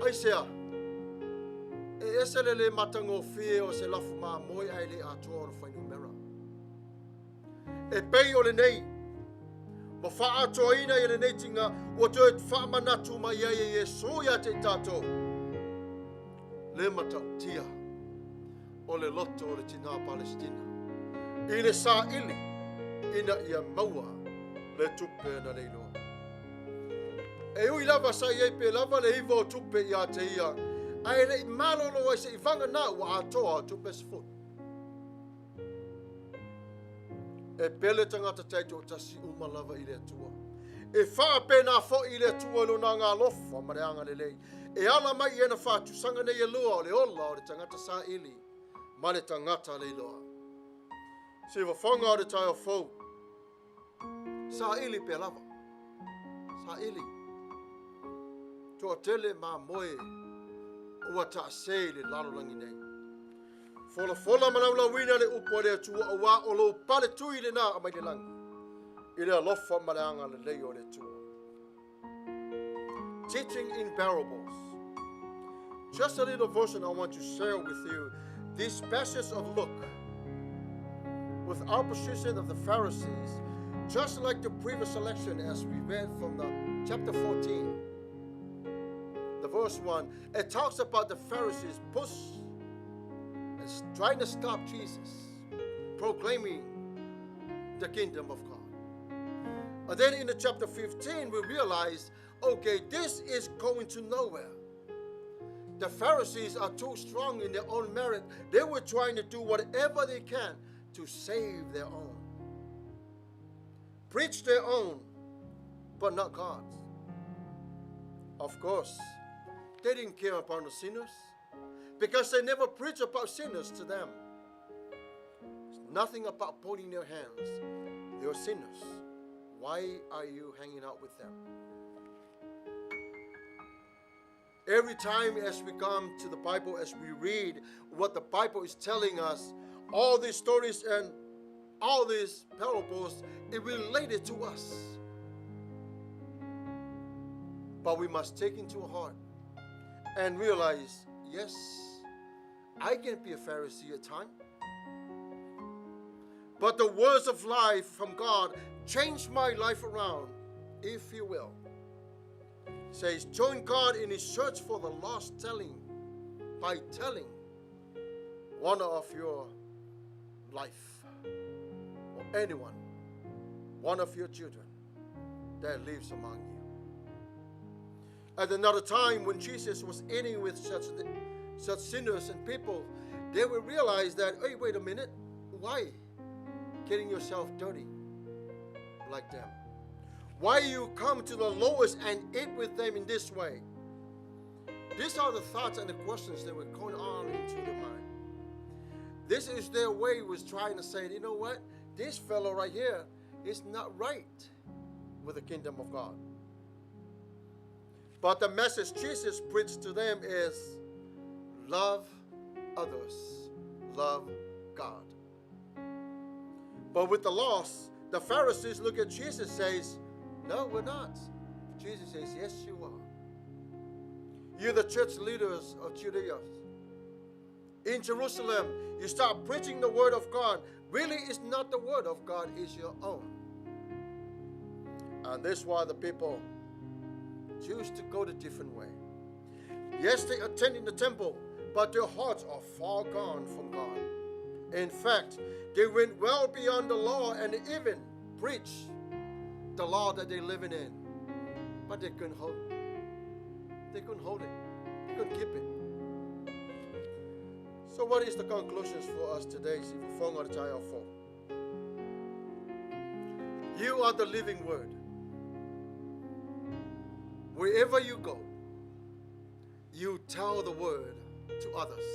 Aisea? E ese le le matagofie o se lafu mamoe ae le atoa ona fuainumera. E pei o lenei, ma faaatoaina e lenei tiga ua toe faamanatu mai ai e Iesu ia te i tatou, le matautia o le loto o le tinā Palesitina i le saili ina ia maua le tupe na leiloa. E ui lava sa i ai pe lava le 9 o tupe ia te ia, ae e le i malolo ai se'i vagana ua atoa tupe 10. E pele tagata taitoatasi uma lava i le Atua. E faapena fo'i le Atua i lona agaalofa ma le agalelei. E ala mai i ana faatusaga nei e lua o le ola o le tagata saili ma le tagata leiloa. Siufofoga o le taeao fou, saili pea lava. Saili. Toatele mamoe ua taase i le lalolagi nei. Folafola ma laulauina le upu a le Atua auā o lou paletui lenā aumai le lagi i le alofa ma le agalelei o le Atua. Teaching in parables. Just a little version I want to share with you. This passage of Luke, with opposition of the Pharisees, just like the previous selection as we read from the chapter 14, the verse 1, it talks about the Pharisees push and trying to stop Jesus proclaiming the kingdom of God. And then in the chapter 15, we realize, okay, this is going to nowhere. The Pharisees are too strong in their own merit. They were trying to do whatever they can to save their own. Preach their own, but not God's. Of course, they didn't care about the sinners because they never preached about sinners to them. It's nothing about pointing their hands. They are sinners. Why are you hanging out with them? Every time as we come to the Bible, as we read what the Bible is telling us, all these stories and all these parables, it related to us. But we must take into heart and realize, yes, I can be a Pharisee at times. But the words of life from God change my life around, if you will. It says, join God in his search for the lost, telling, by telling one of your life, or anyone, one of your children that lives among you. At another time, when Jesus was eating with such sinners and people, they will realize that, hey, wait a minute, why getting yourself dirty like them? Why you come to the lowest and eat with them in this way? These are the thoughts and the questions that were going on into their mind. This is their way was trying to say, you know what? This fellow right here is not right with the kingdom of God. But the message Jesus preached to them is love others, love God. But with the lost, the Pharisees look at Jesus and says, no, we're not. Jesus says, yes, you are. You're the church leaders of Judea. In Jerusalem, you start preaching the word of God. Really, it's not the word of God, it's your own. And that's why the people choose to go the different way. Yes, they attend in the temple, but their hearts are far gone from God. In fact, they went well beyond the law and even preached the law that they're living in. But they couldn't hold it. They couldn't hold it. They couldn't keep it. So what is the conclusions for us today? You are the living word. Wherever you go, you tell the word to others.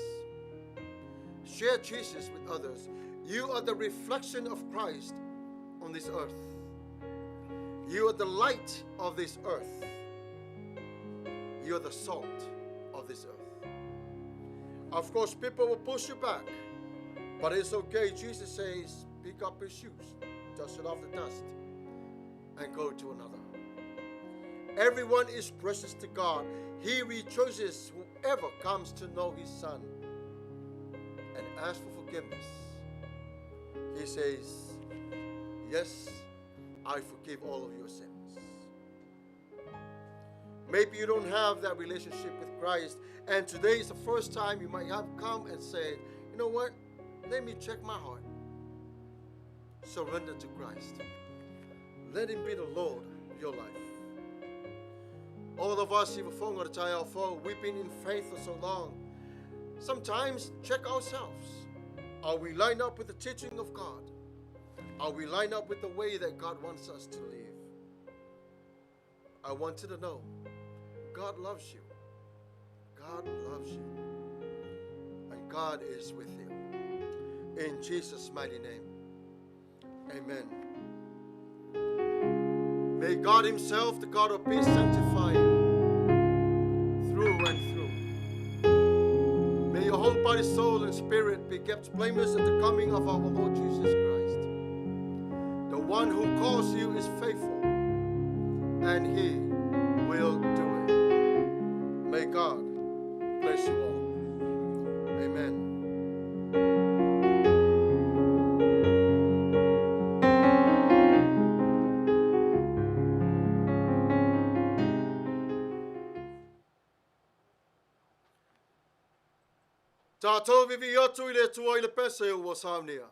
Share Jesus with others. You are the reflection of Christ on this earth. You are the light of this earth. You are the salt of this earth. Of course, people will push you back, but it's okay. Jesus says, pick up your shoes, dust it off the dust, and go to another. Everyone is precious to God. He rejoices whoever comes to know his Son and ask for forgiveness. He says, yes, I forgive all of your sins. Maybe you don't have that relationship with Christ, and today is the first time you might have come and said, you know what? Let me check my heart. Surrender to Christ. Let him be the Lord of your life. All of us i Vafoga le taeao fou, we've been in faith for so long. Sometimes check ourselves. Are we lined up with the teaching of God? Are we lined up with the way that God wants us to live? I want you to know God loves you. God loves you. And God is with you. In Jesus' mighty name. Amen. May God Himself, the God of peace, sanctify you through and through. May your whole body, soul, and spirit be kept blameless at the coming of our Lord Jesus Christ. The one who calls you is faithful, and He will do it. May God bless you all. Amen. Tātou vivi atu i le Atua i le pese ua saunia.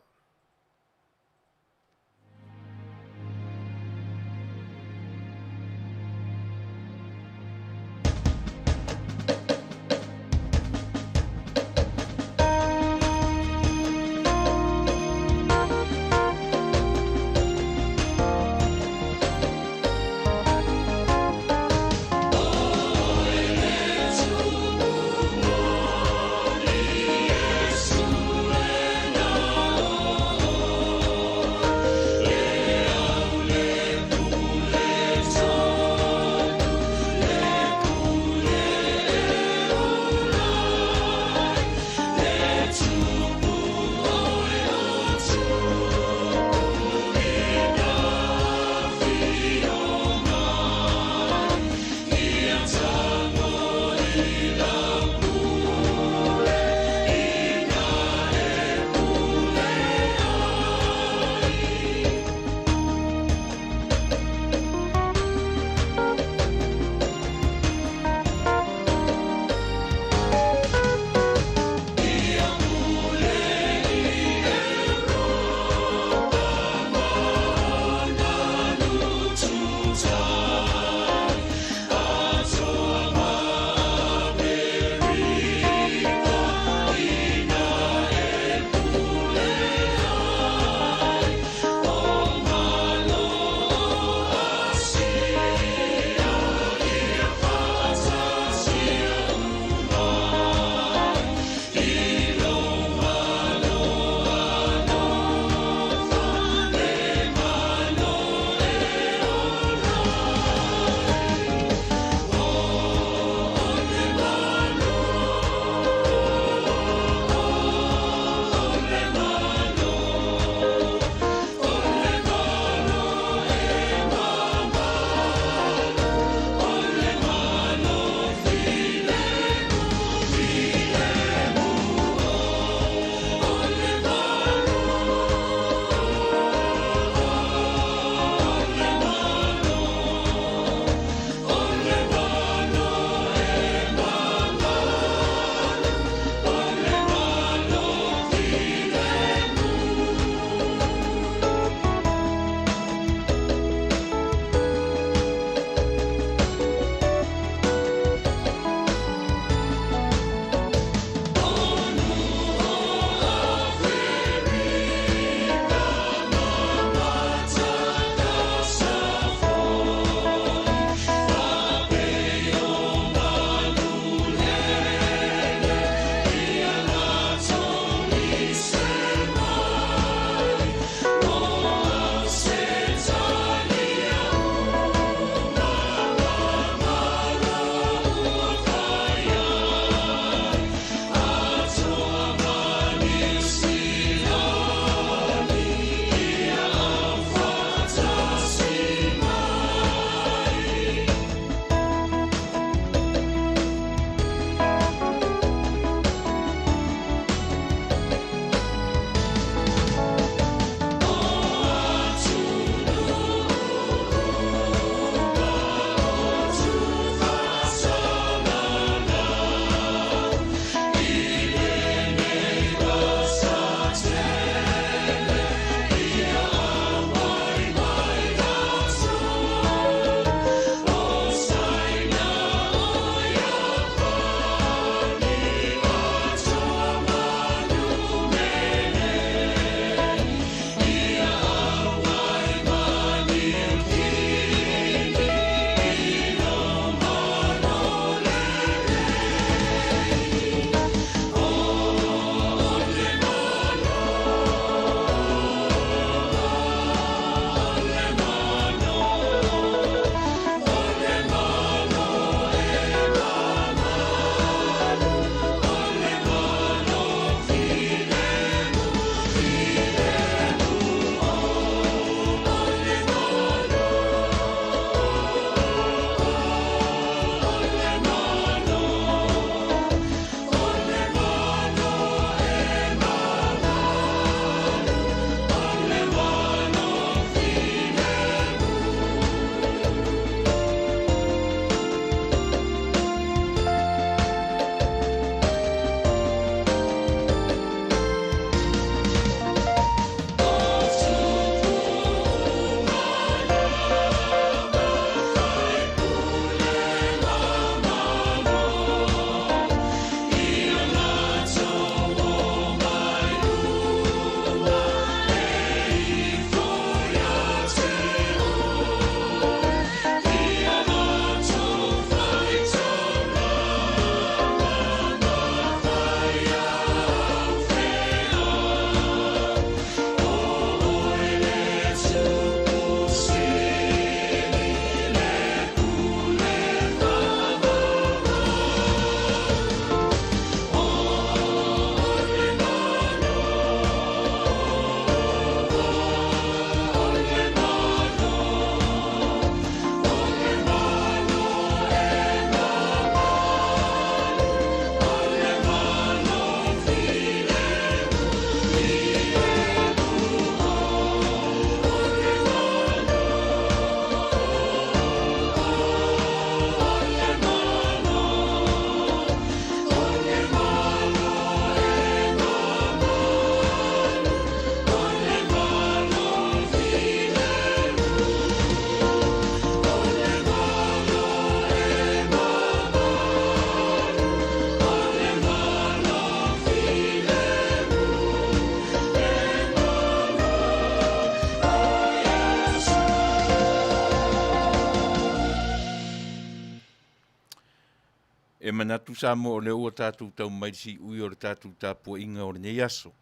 E manatu Samoa o lea ua tatou tau mai le siui o le tatou tapuaiga o lenei aso.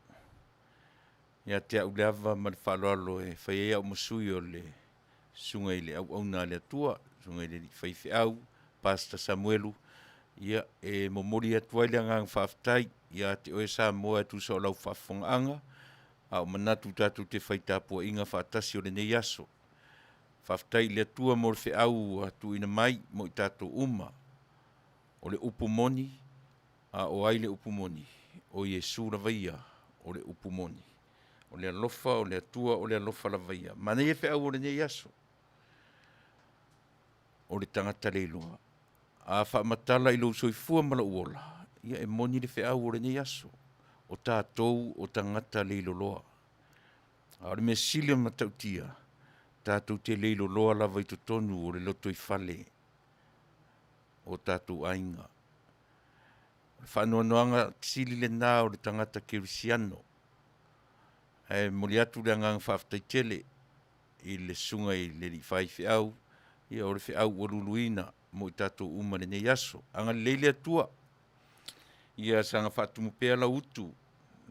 Ia te au le ava ma le faaaloalo e fai ai au ma sui o le Susuga i le Auauna a le Atua, Susuga i le Alii Faifeau, Pastor Samuelu, ia e momoli atu ai le agaga faafetai ia te oe Samoa e tusa o lau faafofogaaga, a o manatu tatou te fai tapuaiga faatasi o lenei aso. Faafetai i le Atua mo le feau ua tuuina mai mo i tatou uma. O le upu moni, a o ai le upu moni? O Iesu lava ia o le upu moni. O le alofa o le Atua o le alofa lava ia. Manaia feau o lenei aso. O le tagata leiloa. A faamatala i lou soifua ma lou ola, ia e moni le feau o lenei aso. O tatou o tagata leiloloa. A o le mea sili ona matautia, tatou te leiloloa lava i totonu o le lotoifale o tatou aiga. O le faanoanoaga sili lena o le tagata kerisiano. Ae momoli atu le agaga faafetai tele i le susuga i le alii faifeau, ia o le feau ua luluina mo i tatou uma i lenei aso. Agalelei le Atua, ia saga faatumu pea lau utu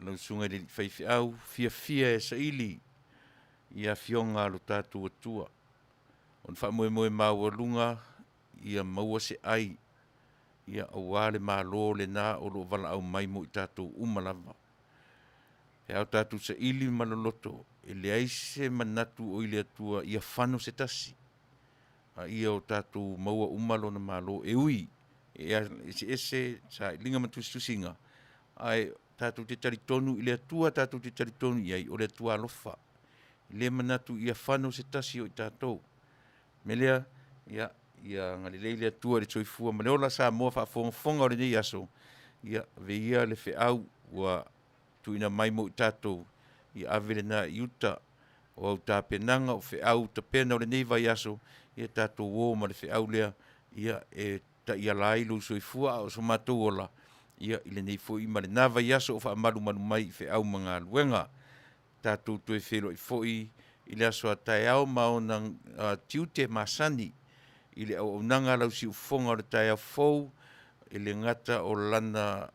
lau susuga i le alii faifeau, fiafia e saili i afioga a lo tatou Atua. O le faamoemoe maualuga ia maua se ai ia aua le Malo lena o lo o valaau mai mo i tatou uma lava. E ao tatou saili ma loloto, e leai se manatu o i le Atua ia fano se tasi, a ia o tatou maua uma Lona Malo, e ui e eseese sailiga ma tusitusiga, ae tatou te talitonu i le Atua tatou te talitonu i ai, o le Atua alofa. E le manatu ia fano se tasi o i tatou. O le mea lea, ia, ia agalelei le Atua i le soifua ma le ola Samoa faafogafoga o lenei aso, ia ave ia le feau ua tuuina mai mo i tatou, ia ave lena i uta o au tapenaga, o feau tapena o lenei vaiaso, ia tatou o ma le feau lea, ia e taiala ai lou soifua a o so matou ola, ia i lenei foi ma lena vaiaso o faamalumalu mai i feau ma galuega. Tatou toe feiloai foi i le aso a taeao ma ona tiute masani i le auaunaga a lau siufofoga o le taeao fou, e le gata o lana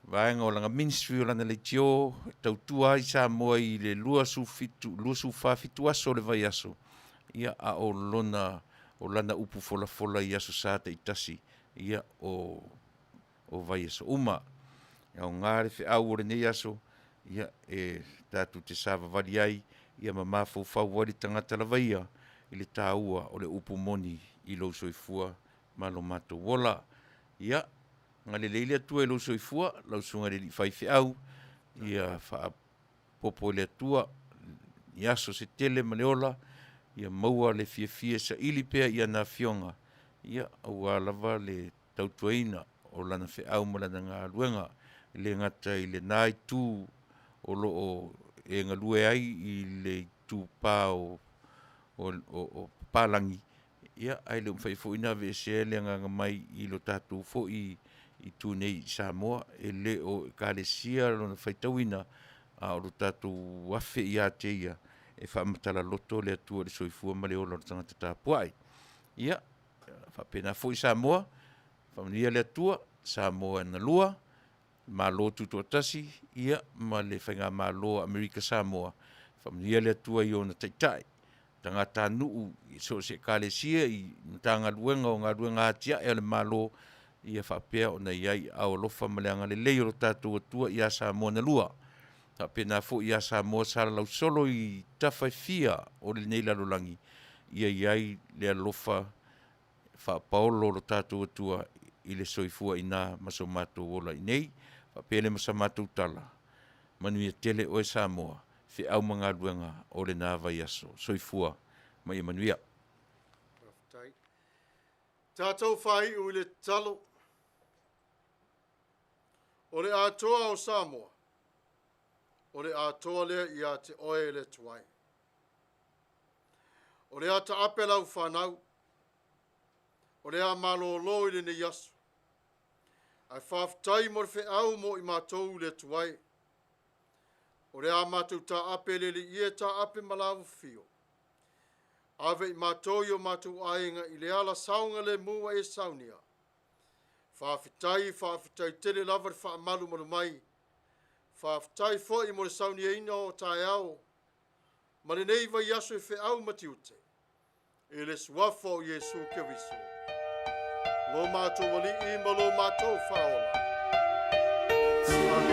vaega o lana ministry o lana leitio e tautua ai Samoa i le 27, 24 fitu aso o le vaiaso, ia a o lona o lana upu folafola i Aso Sa taitasi, ia o o vaiaso uma. E aoga le feau o lenei aso, ia e tatou te savavali ai, ia ma mafaufau ai le tagata lava ia i le taua o le upu moni i lou soifua ma lo matou ola. Ia, agalelei le Atua i lou soifua, lau Susuga i le alii faifeau, ia faaopoopo e le Atua i aso se tele ma le ola, ia maua le fiafia e saili pea i ana Afioga, ia aua lava le tautuaina o Lana feau ma Lana galuega, e le gata i lena itu o lo o e galue ai i le itupa o papalagi, ia ae le o mafai foi ona aveesea le agaga mai i lo tatou foi itu nei i Samoa. E le o Ekalesia lona faitauina, a o lo tatou afe ia te Ia e faamatala loto le Atua i le soifua ma le ola o le tagata tapuai. Ia, faapena foi Samoa, faamanuia le Atua, Samoa na lua, Malo Tutoatasi, ia ma le Faigamalo a Amerika Samoa, faamanuia le Atua i ona taitai, tagatanuu i so o se Ekalesia, i Matagaluega o galuega atiae a le Malo, ia faapea ona i ai i aao alofa ma le agalelei o lo tatou Atua ia Samoa na lua. Faapena foi ia Samoa sa lalausolo i tafa e fia o lenei lalolagi, ia i ai le alofa faapaolo o lo tatou Atua i le soifua i ina ma so matou ola i inei. Faapea lea ma sa matou tala, manuia tele oe Samoa, feau ma galuega o lena vaiaso. Soifua ma ia manuia. Faafetai. Tatou faaiu i le tatalo. O le Atoa o Samoa, o le Atoa lea ia te oe le Atua e. O le a taape lau fanau, o le a malolo i lenei aso. Ae faafetai mo le feau mo i matou le Atua e. O le a matou taape le Alii e taape ma lavafio. Ave i matou i o matou aiga i le ala saogalemu ua e saunia. Faafetai, faafetai tele lava le faamalumalu mai. Faafetai foi mo le sauniaina o taeao ma lenei vaiaso i feau ma tiute, i le suafa o Iesu Keriso, lo matou Alii ma lo matou Faaola. Amene.